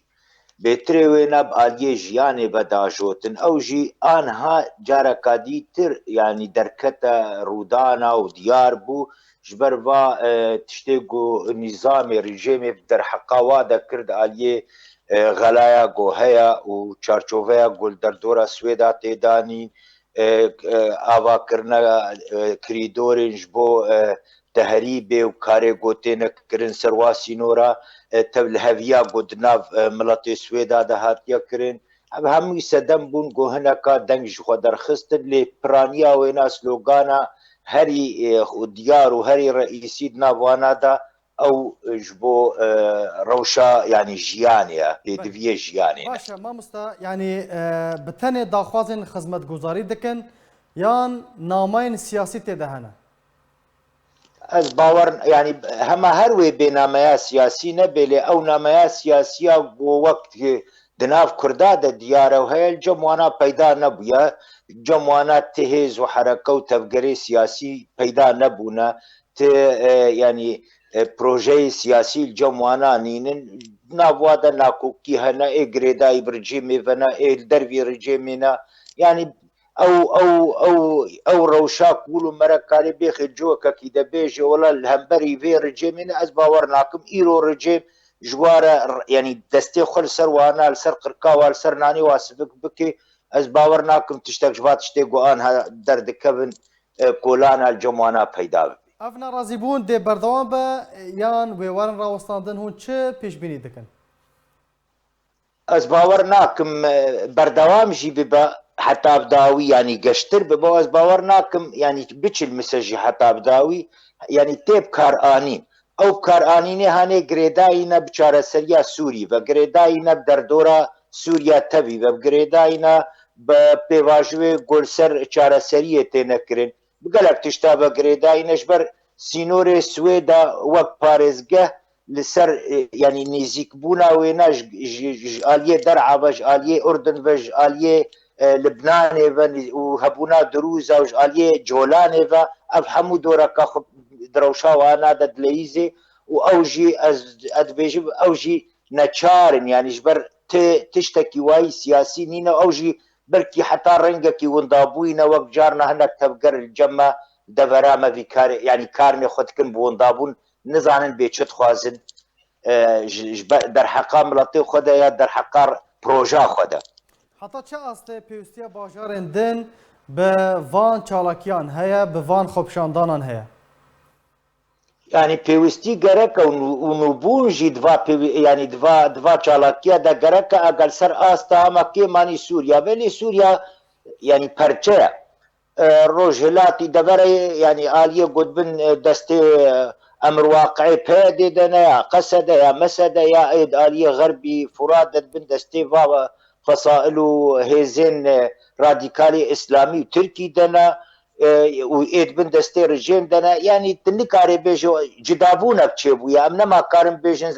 Bêtirê wê ne bi aliyê jiyanê ve dajotin. Ew jî aniha careka dîtir, yanî derkete rûdana û diyar bû. Ji ber va, e, tiştê ku nîzamê, rejîmê bi derheqa wa de kir di aliyê, e, xelaya ku heye û çarçoveya ku li derdora Swêda tê danîn, e, e, avakirina, e, kirîdorên ji bo, e, tehrîbê û karê ku têne kirin ser wa sînora, e, tev li heviya ku di nav, e, miletê Swêda de hatiye kirin. Ev hemû sedem bûn ku hineka deng ji xwe derxistin, lê piraniya wêna slogana herî, e, diyar û herî reîsî di nav wana de ew ji bo, e, rewşa, yanî jiyanê ye, pêdiviyê jiyanê ne. Baş e, mamosta, yanî, e, bi tenê daxwazên xizmetguzarî dikin yan namayên siyasî tê de hene? Ez bawer, yanî hema her wê bê nameya siyasî nebê, lê ew nameya siyasiya ku wek di nav Kurda de diyar e û heye, li cem wana peyda nebûye. Cem wana ti hêz û hereke û tevgerê siyasî peyda nebûne. Ti, e, yanî, e, projeyê siyasî li cem wana nînin. Nav wa de nakokî hene, ê girêdayî bi rejîmê ve ne, ê li dervî rejîmê ne. Yanî ew, ew, ew, ew rewşa ku wilo mere karê bêxê cihekekî de bêje, wela li hemberî vê rejêmê ne, ez bawer nakim îro rejêm ji wa re r-, yanî destê xwe li ser wana, li ser qirka wa, li ser nanê wa sivik bike. Ez bawer nakim tiştek ji va tiştê ku anha derdikevin, e, kolana li cem wana peyda bibe. Ev nerazîbûn dê berdewam be yan wê werin rawestandin, hûn çi pêşbînî dikin? Ez bawer nakim, e, berdewam jî bibe heta bi dawî, yanî geştir bibe. Ez bawer nakim, yanî biçilmise jî heta bi dawî, yanî tê bi kar anîn. Ew bi kar anînê hanê girêdayî ne bi çareseriya Sûrî ve, girêdayî ne bi derdora Sûriya tevî ve, bi girêdayî ne bi pêvajoyê ku li ser çareseriyê têne kirin. Bi gelek tişta ve girêdayî ne ji ber sînorê Swêda wek parêzgeh li ser, e, yanî nêzîkbûna wêne ji, ji, ji aliyê derha ve, ji aliyê Urdun ve, ji aliyê, e, Libnanê ve nî-, û hebûna Dirûza û ji aliyê Colanê ve, ev hemû doreka xwe di rewşa wana de dileyîzê û ew jî ez, ez dibêjim, ew jî neçar in, yanî ji ber ti-, tiştekî wayî siyasî nîne, ew jî belkî heta rengekî windabûyî ne, wek carna hinek tevger li cem me, devera me vî karê, yanî karnê xwe dikin bi windabûn, nizanin bê çi dixwazin, e, ji, ji be-, derheqa miletê xwe de ya derheqa proja xwe de. Heta çi astê pêwistiya bajarên din bi van çalakiyan heye, bi van xwepişandanan heye? Yanî pêwistî gerek e û nû-, û nûbûn jî di va pêwî-, yanî di va, di va çalakiya de gerek e, eger ser asta hema kêmanî Sûriya be, lê Sûriya, yanî perçe ye. E, Rojhilatî deverê, yanî aliyê gotbin, e, destê, e, emir waqiê P Y D'ê de ne, ya Qesede, ya Mesede, ya ê di aliyê xerbî Furat de dibin destê va fesail û hêzên, e, radîkalê îslamî û tirkî de ne, e, û ê di bin destê rejîm de ne. Yanî tu nikarê bêje cidabûnek çêbûye. Em nema karin bêjin,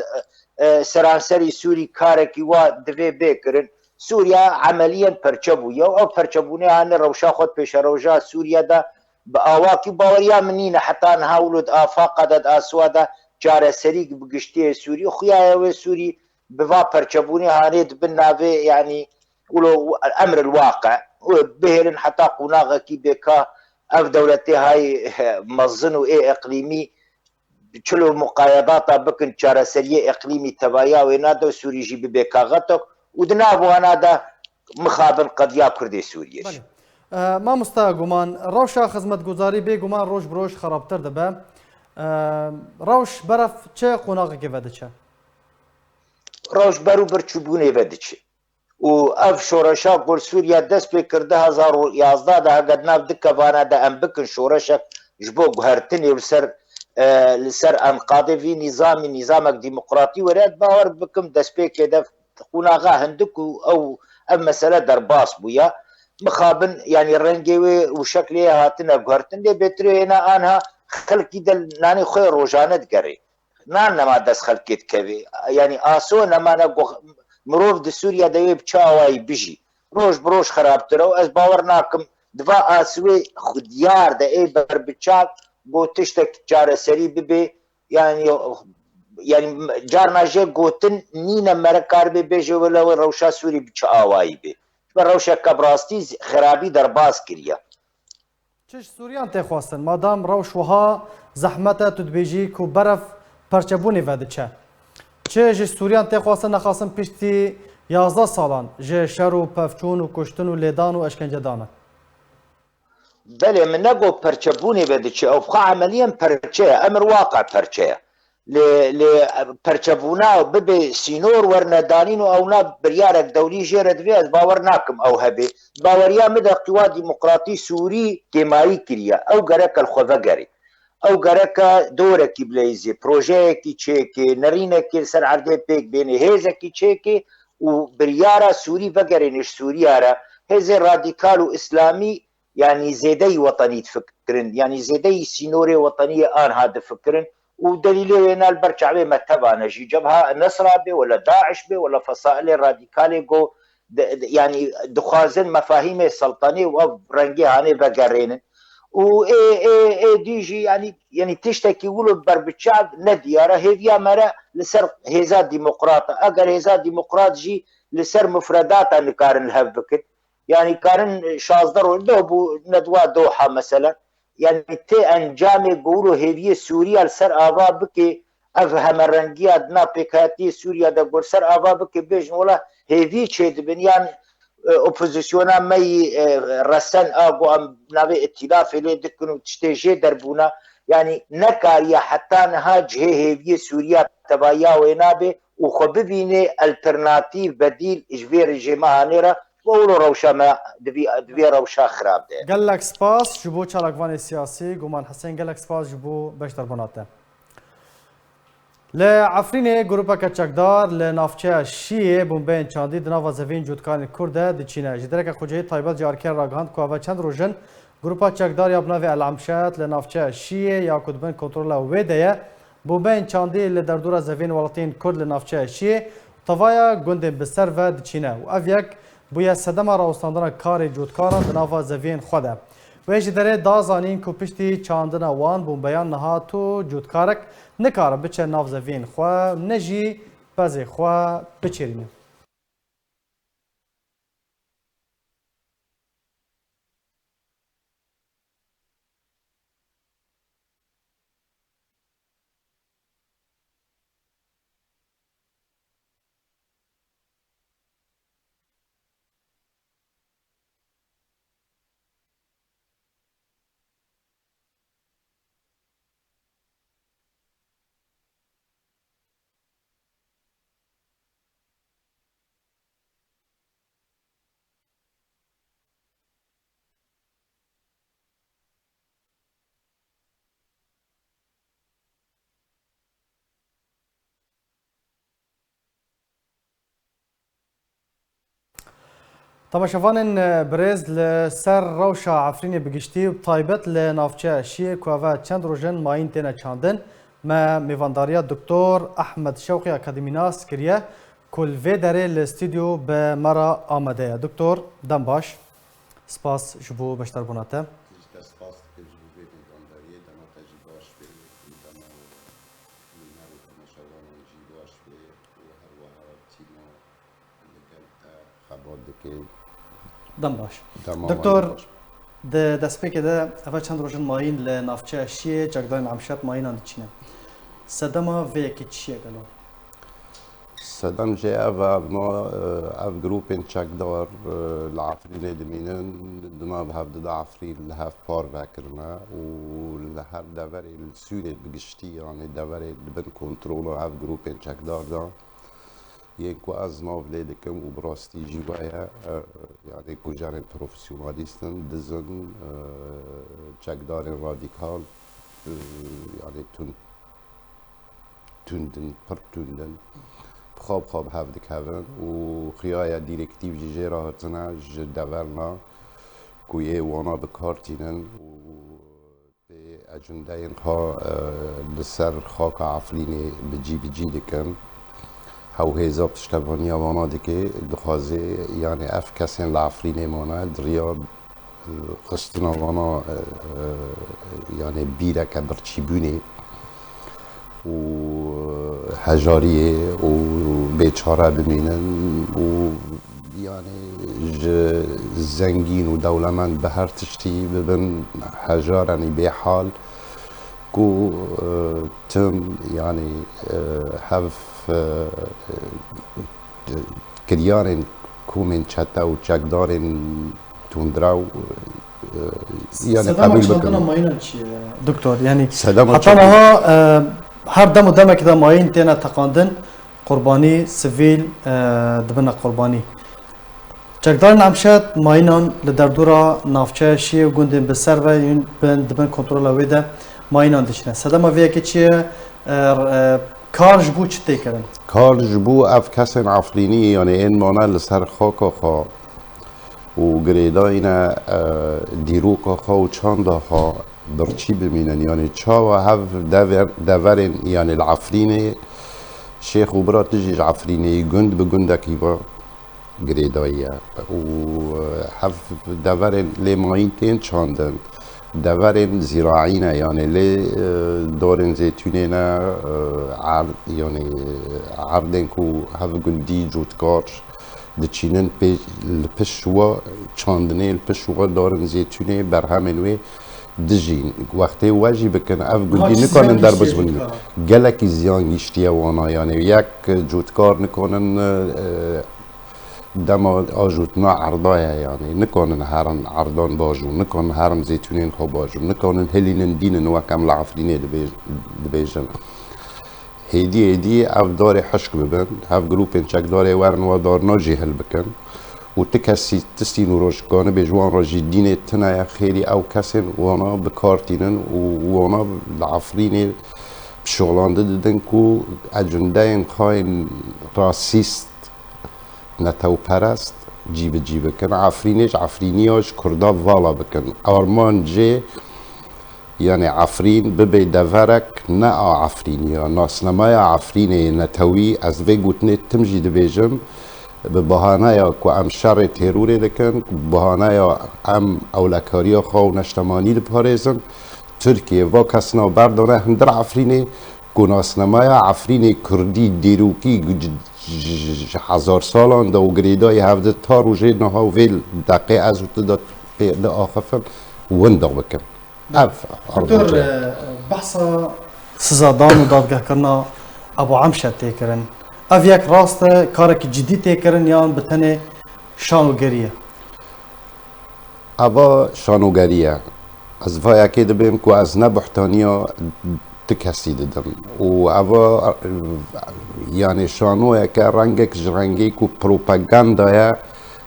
e, e, seranserî Sûrî karekî wa divê bê kirin. Sûriye emeliyen perçe bûye û ev perçebûnê hane rewşa xwe pêşeroja Sûriye de bi awakî baweriya min nîne heta niha wilo di afaqa de, di aswa de çareserî bi giştiyê Sûrî, xuya ye wê Sûrî bi va perçebûnê hanê di bin navê, yanî, wilo emr il waqe, bihêlin heta qonaxekî bê ka ev dewletê hay mezin û ê iqlîmî çilo muqayedata bikin, çareseriyê iqlîmî tevaya wê nade û Sûrî jî bibe kaxetok û di nav wana de mixabin qediya Kurdê Sûriyê jî. Belê. E, mamosta Guman, rewşa xizmetguzarî bêguman roj bi roj xerabtir dibe. E, rewş beref çi qonaxekê vediçe? Rewş ber û birçîbûnê vediçe. Û ev şoreşa ku li Sûriye dest pê kir du hezar û yazdeh de, hege di nav du kevana de em bikin şoreşek ji bo guhertinê li ser, e, li ser enqadê vî nîzamî, nîzamek demokratî were, ez bawer bikim destpêkê de qonaxa hindik û ew, ev mesele derbas bûye. Mixabin, yanî rengê wê û şeklê hatine guhertin, lê bêtirê hêna anha xelkî de nanê xwe rojane digerê. Nan nema dest xelkê dikevê. Yanî aso nema ne ku mirov di Sûriye de wê bi çi awayî bijî. Roj bi roj xerabtir e û ez bawer nakim di va aswê xwediyar de ê berbiçav ku tiştek çareserî bibe. Yanî, yanî carna jê gotin nîne mere karibê bêje wele wê rewşa Sûrî bi çi awayî be. Ji ber rewşeke bi rastî xerabî derbas kiriye. Çi ji Sûriyan tê xwestin? Madam rewş wiha zehmet e, tu dibêjî ku beref perçebûnê vediçe. Çi ji Sûriyan tê xwestin, nexasin piştî yazdeh salan ji şer û pevçûn û kuştin û lêdan û eşkencedan e? Belê, min negot perçebûnê vediçe, ew bi xwe emeliyen perçe ye, emir waqe perçe ye. Lê, lê perçebûna bibe sînor werine danîn û ewna biryarek dewlî jê re divê, ez bawer nakim ew hebe. Baweriya min de qîwa demokratî Sûrî kêmarî kiriye. Ew gereke li xwe vegerê. Ew gereke dorekî bileyzê, projeyekî çêkê, nerînekê li ser erdê pêk bênê, hêzekî çêkê û biryara Sûrî vegerêne ji Sûriya re. Hêzên radîkal û îslamî yanî zêdeyî wetenî difikirin, yanî zêdeyî sînorê weteniyê anha difikirin û delîlê wê ne li ber çavê me tevane jî. Cebha Nesra bê, wele DAIŞ bê, wele fesailê radîkalê ku di, di, yanî dixwazin mefahîmê seltenê û ev rengê hanê vegerênin. Û ê, ê, ê dî jî, yanî, yanî tiştekî wilo berbiçav nediyar e. Hêviya me re li ser hêza demokrat e. Eger hêza demokrat jî li ser mufredata nikarin li hev bikin, yanî karin şazdeh roj doh bû nedwa Doha mesela. Yanî tê encamê ku wilo hêviyê Sûriya li ser ava bike, ev hemerengiya di nav pêkhatiyê Sûriya de ku li ser ava bike, bêjin wela hêvî çêdibin, yan, e, opozisyona me yî, e, resen a ku em navê îtîlafê lê dikin û tiştê jê derbûna, yanî nekariye heta niha cihê hêviyê Sûriya tevahiya wê nabe û xwe bibîne alternatîf, bedîl ji vê rejîma hanê re. Wilo rewşa me di vî, di vê rewşa xirab de ye. Gelek spas ji bo çalakvanê siyasî Guman Hisên, gelek spas ji bo beşdarbûna te. Li Efrînê grûpeke çekdar li navçeya Şiyê bombeyên çandî di nava zeviyên cotkarên Kurd de diçîne. Ji dereke xwecihî taybet ji Arkiya ragihand ku eve çend roj in grûpa çekdar ya bi navê El Emşet li navçeya Şiyê ya ku di bin kontrola wê de ye, bombeyên çandî li derdora zeviyên welatiyên Kurd li navçeya Şiyê û tevaya gundên bi ser ve diçîne û ev yek bûye sedema rawestandina karê cotkaran di nava zeviyên xwe de. Wê ji derê da zanîn ku piştî çandina wan bombeyan niha tu cotkarek nikare biçe nav zeviyên xwe, ne jî pezê xwe biçêrîne. Temaşevanên birêz, li ser rewşa Efrînê bi giştî û bi taybet li navçeya Şiyê ku eve çend roj in mayîn têne çandin, me mêvandariya Doktor Ehmed Şewqî akademînas kiriye ku li vê derê li stûdyo bi me re amade ye. Doktor, dem baş. Spas ji bo beşdarbûna te. Ji te spas dikim ji bo vê mêvandariyê, dema te jî baş be û dema bîner û temaşevanan jî baş be û her wiha tîma li gel te xebat dike. Dem baş. Dema Doktor, mayîn baş. Di destpêkê de eve çend roj in mayîn li navçeya Şiyê çekdarên Emşet mayînan diçîne. Sedema vê yekê çi ye gelo? Sedem jê ev e, ev ma, ev grûpên çekdar, e, li Efrînê dimînin, di nav hevdida Efrîn li hev parve kirine û li her deverê li Sûriyê bi giştî, yanî deverê di bin kontrola ev grûpên çekdar de, yên ku ez nav lê dikim û bi rastî jî we ye, e, yanî kujerên profesyonalîst in, diz in, e, çekdarên radîkal, e, yanî tund tund in, pir tund in. Bi xwe bi xwe bi hev dikevin û xuya ye dîrektîf jî jê re hatine ji deverna ku yê wana bi kar tînin û tê ecendeyên xwe, e, li ser xaka Efrînê bi cî bi cî dikin. Hew hêza piştevaniya wana dike, dixwaze, yanî ev kesên li Efrînê mane, di riya xistina vana, e, e, yanî bîreke birçîbûnê û hejariyê û bêçare bimînin û yanî ji zengîn û dewlemend bi her tiştî bibin hejar, yanî bêhal ku, e, tim, yanî, e, hev, e, e, kiryarên komên çete û çekdarên tundrew, e, yanî Sedema qebûl çandina bikin. Mayînan çi ye, doktor? Yanî Sedema heta çandina niha, e, her dem û demekê de mayîn têne teqandin, qurbanî, sivîl, e, dibine qurbanî. Çekdarên Emşet mayînan li derdora navçeya Şiyê û gundên bi ser ve yên bin, di bin kontrola wê de mayînan diçine. Sedema vê yekê çi ye? E, e, kar ji bo çi tê kirin? Kar ji bo ev kesên Efrînî, yanî ên mane li ser xaka xwe û girêdayî ne, e, dîroka xwe û çanda xwe birçî bimînin. Yanî çawa hev dever-, deverên, yanî li Efrînê şêx û bira tu jî ji Efrînê yî, gund bi gundekî ve girêdayî ye û, e, hev deverên lê mayîn tên çandin. Deverên zîraî ne, yanî lê, e, dorên zeytûnê ne, e, erd, yanî erdên ku hev gundî cotkar diçînin pê, li pişt we çandinê, li pişt we dorên zeytûnê, berhemên wê dijîn. Wextê we jî bikin, ev gundî nikanin derbas bin. Gelekî ziyan giştiye wana, yanî yek cotkar nikanin, e, dema ajotina erda ye, yanî nikanin herin erdan bajû, nikanin herin zeytûnên xwe bajû, nikanin hilînin dînin wek em li Efrînê dibêj-, dibêjin. Hêdî hêdî ev darê hişk bibin, hev grûpên çekdarê werin we darna jê hilbikin û ti kesî, ti sînoroj kanibê ji wan re jî dînê tune ye, xêrî ew kesên wana bi kar tînin û wana li Efrînê bi şixulandin didin ku ecendeyên xwe yên rasîst, netewperest cî bi cî bikin. Efrînê ji Efrîniya ji Kurda vala bikin. Armancê, yanî Efrîn bibe deverek ne a Efrîniya. Nasnameya Efrînê yê netewî, ez vê gotinê tim jî dibêjim, bi bahaneya ku em şerê terorê dikin, bi bahaneya em ewlekariya xwe û neştemanî diparêzin, Tirkiye va kesna berdane hundir Efrînê, ku nasnameya Efrînê kurdî dîrokî ji, ji, ji hezar salan de û girêdayî hev de ta rojê niha û vê deqê ez û tu de pê diaxifin, winda bikin. Ev Doktor, armanc e. E, behsa sizadan û dadgehkirina Ebû Emşet tê kirin. Ev yek rast e, karekî cidî tê kirin yan bi tenê şanogerî ye? Eva şanogerî ye. Ez va yekê dibêm ku ez ne buhtaniya ti kesî didim. Û eva, yanî şanoyeke rengek ji rengê ku propaganda ye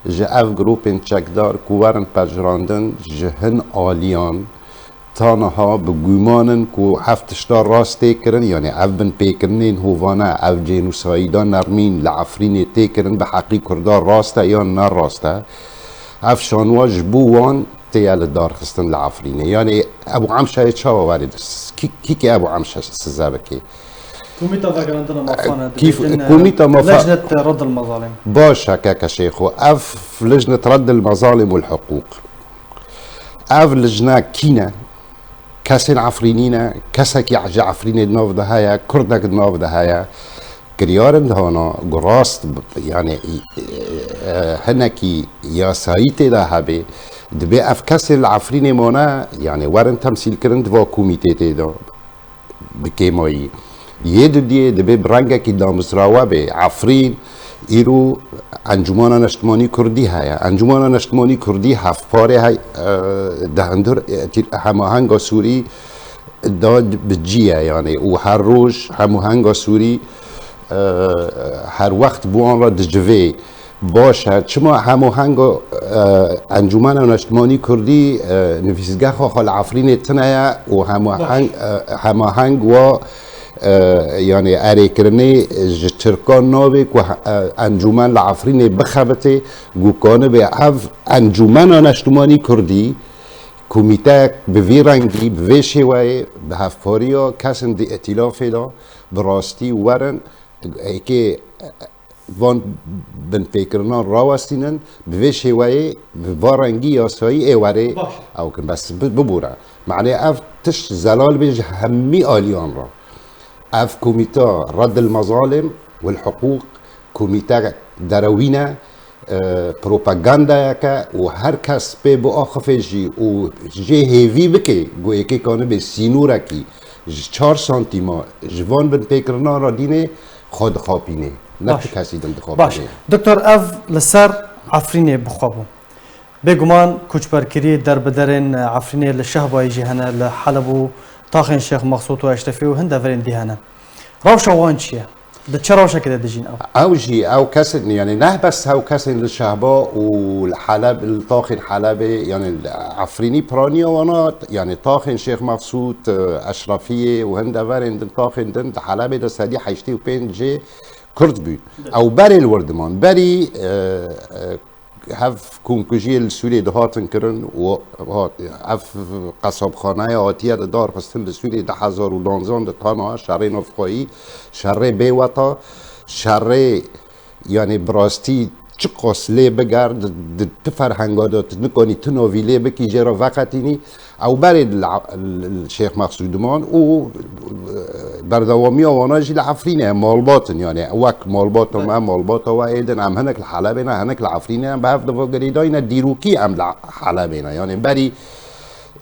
ji ev grûpên çekdar ku werin pejirandin ji hin aliyan, ta niha bi guman in ku ev tişta rast tê kirin, yanî ev binpêkirinên hovane, ev cênosayîda nermîn li Efrînê tê kirin, bi heqî Kurda rast e yan ne rast e. Ev şanwa ji bo wan tê ya li dar xistin li Efrînê. Yanî Ebû Emşayê çawa were dist? Kî, kî kê Ebû Emşa size bike? Komîta vegerandina mafan e, Kîf-, dibêjin, e, komîta mafa- Lejnet Raddil Mezalim. Baş e, keke Şêxo. Ev Lejnet Raddil Mezalim ûl Hiqûq. Ev lijne kî ne? Kesên Efrînî ne? Kesekî ji Efrînê di nav de heye? Kurdek di nav de heye? Kiryar in dihana ku rast b-, yani, e, hinekî yasayî tê de hebe, dibê ev kesên li Efrînê mane, yani, werin temsîlkirin di va komîtê tê de. Bi kêmayî. Yê dudiyê dibê bi rengekî damizrawe bê. Efrîn îro Encûmana Neştimanî Kurdî heye. Encûmana Neştimanî Kurdî hevparê hey-, e, di hundir, e, tî-, hemahenga Sûrî da bi cî ye, yani, û her roj hemûhenga Sûrî, e, her wext bi wan re dicivê. Baş e, çima hemûhenga, e, Encûmena Neştimanî Kurdî, e, nivîsgeha xwe li Efrînê tune ye û hemaheng, e, hemaheng wa, e, yani erêkirinê ji Tirkan nabê ku, e, encûmen li Efrînê bixebitê, ku kanibe ev Encûmena Neştimanî Kurdî, komîteyek bi vî rengî, bi vê şêweyê, bi hevpariya kesên di îtîlafê de, bi rastî werin, êkê van binpêkirinan rawestînin, bi vê şêweyê, bi va rengî yasayî ê werê ew kin. Bes bi-, bibûre. Manê ev tişt zelal bê ji hemî aliyan re. Ev komîta Reddil Mezalim wel Hiqûq komîte derewîn e, e, propagandayeke û her kes pê biaxifê jî û jê hêvî bike, ku êkê kanibe sînorekî ji çar santîma ji van binpêkirinan re dînê xwe dixapînê. Ne Baş. Ti kesî din dixapînê. Baş. Doktor, ev li ser Efrînê bi xwe bû. Bêguman koçberkiriyê derbiderên Efrînê li Şehbayê jî hene, li Heleb û taxên Şêx Mexsûd û Eşrefê û hin deverên dî hene. Rewşa wan çi ye? Di çi rewşekê de dijîn ew? Ew jî, ew kesên, yani ne bes ew kesên li Şehba û li Heleb, li taxên Helebê, yani li Efrînî piraniya wana, yani taxên Şêx Mexsûd, e, Eşrefiyê û hin deverên din, taxên din, di Helebê de sedî heştê û pênc jê Kurd bûn. Ew berê li wir diman. Berî, e, e, hev komkujiyê li Sûriyê dihatin kirin û hat, ev qesabxanaya hatiye di dar xistin li Sûriyê du hezar û nozdehan de tana şerê navxweyî, şerê bêweta, şerê, yani bi rastî çiqas lê biger, di, di ti ferhenga de tu nikanî tu navî lê bikî, jê re veqetînî. Ew berê li, li Şêx Mexsûd diman û, e, berdewamiya wana jî li Efrînê ye, malbat in, yani wek malbata me, malbata we ê din, em hinek li Helebê ne, hinek li Efrînê ne, bi hev diva girêdayî ne, dîrokî em li Helebê ne. Yani berî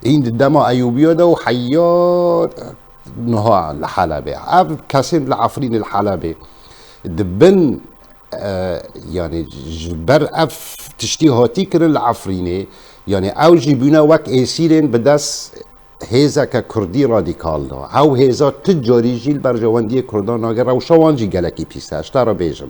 hîn di dema Eyûbiya de û heya niha li Helebê. Ev kesên li Efrînê, li Helebê di bin E, yani ji ber ev tiştî hatî kirin li Efrînê, yani ew jî bûne wek êsîrên bi dest hêzeke kurdî radîkal de. Ew hêza tu carî jî li berjewendiyê kurdan nagere, rewşa wan jî gelekî pîs e, ji te re bêjim.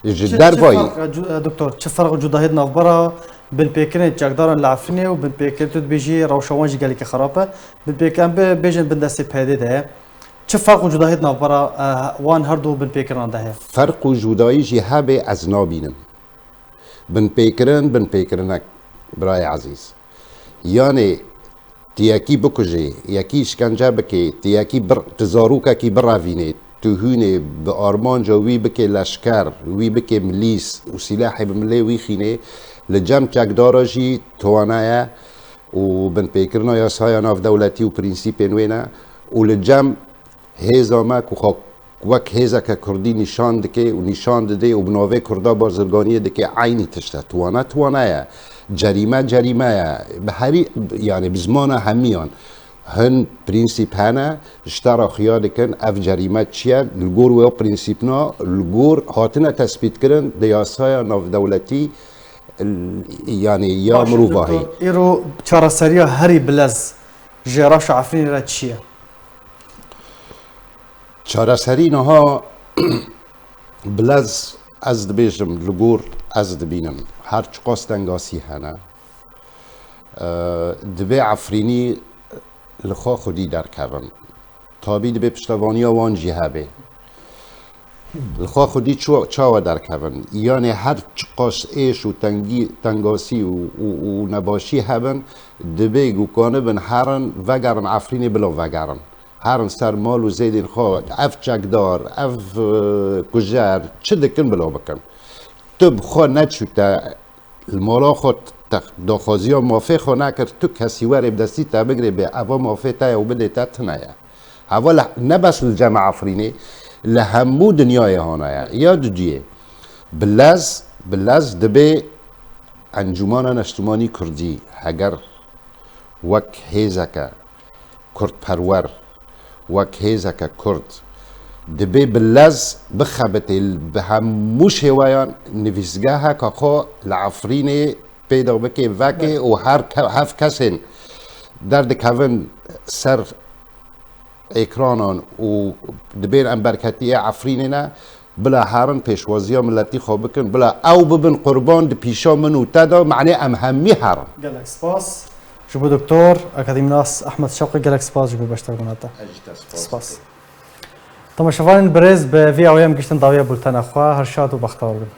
Ji Çi, çi dervayî ferq, e, cu-, e, doktor, çi ferq û cudahiyê di navbera binpêkirinên çekdaran li Efrînê û binpêkirin tu dibêjî rewşa wan jî gelekî xerab e? Binpêk-, em bi-, bêjin bin destê P Y D'ê de ye. Çi ferq û cudahiyê di navbera, eh, wan her du binpêkirinan de heye? Ferq û cudayî jî hebe ez nabînim. Binpêkirin, binpêkirinek, birayê ezîz. Yanê tu yekî bikujê, yekî îşkence bikê, tu yekî bir, tu zarokekî birevînê, tu hûnê bi armanca wî bikê leşker, wî bikê milîs û sîlehê bi milê wî xînê, li cem çekdara jî tiwana ye û binpêkirina yasaya navdewletî û prînsîpên wê ne û li cem hêza me ku xwe wek hêzeke kurdî nîşan dike û nîşan dide û bi navê kurda bazirganiyê dike, eynî tişt e. Tiwana tiwana ye. Cerîme cerîme ye. Bi herî, yani bi zimana hemiyan. Hin prînsîp hene, ji te re xuya dikin, ev cerîme çi ye? Li gor wê prînsîpna, li gor hatine tespîtkirin di yasaya navdewletî, l-, yani ya Baş e, mirovahî. Doktor, îro çareseriya herî bilez ji rewşa Efrînê re çi ye? Çareserî niha bilez ez dibêjim, li gor ez dibînim. Her çiqas tengasî hene. Eee, divê Efrînî li xwe xwedî derkevin. Tabî divê piştevaniya wan jî hebe. Li xwe xwedî ço-, çawa derkevin? Yanê her çiqas êş û tengî, tengasî û, û, û nebaşî hebin, dibê ku kanibin herin, vegerin Efrînê, bila vegerin. Herin ser mal û zêdên xwe, ev çekdar, ev, e, kujer, çi dikin bila bikin. Tu bi xwe neçû te li mala xwe te daxwaziya mafê xwe nekir, tu kesî were bi destî te bigire bê eva mafê te ye û bidê te, tune ye. Heva li, ne bes li cem Efrînê, li hemû dinyayê hana ye. Ya dudiyê, bi lez, bi lez dibê Encûmana Neştimanî Kurdî heger wek hêzeke kurdperwer, wek hêzeke kurd, dibê bi lez bixebitê, bi hemû şêweyan nivîsgeheka xwe li Efrînê pêda bike, veke û her ke-, hev kesên derdikevin ser êkranan û dibên em berketiyê Efrînê ne, bila herin pêşwaziya miletî xwe bikin, bila ew bibin qurban di pîşa min û te de, manê em hemî herin. Gelek spas. Ji bo Doktor Akademînas Ehmed Şewqî gelek spas ji bo beşdarbûna te. Ez jî te spas Spas. dikim. Temaşevanên birêz, bi vî awê em giştin dawiya bultena xwe. Her şad û bextewar bin.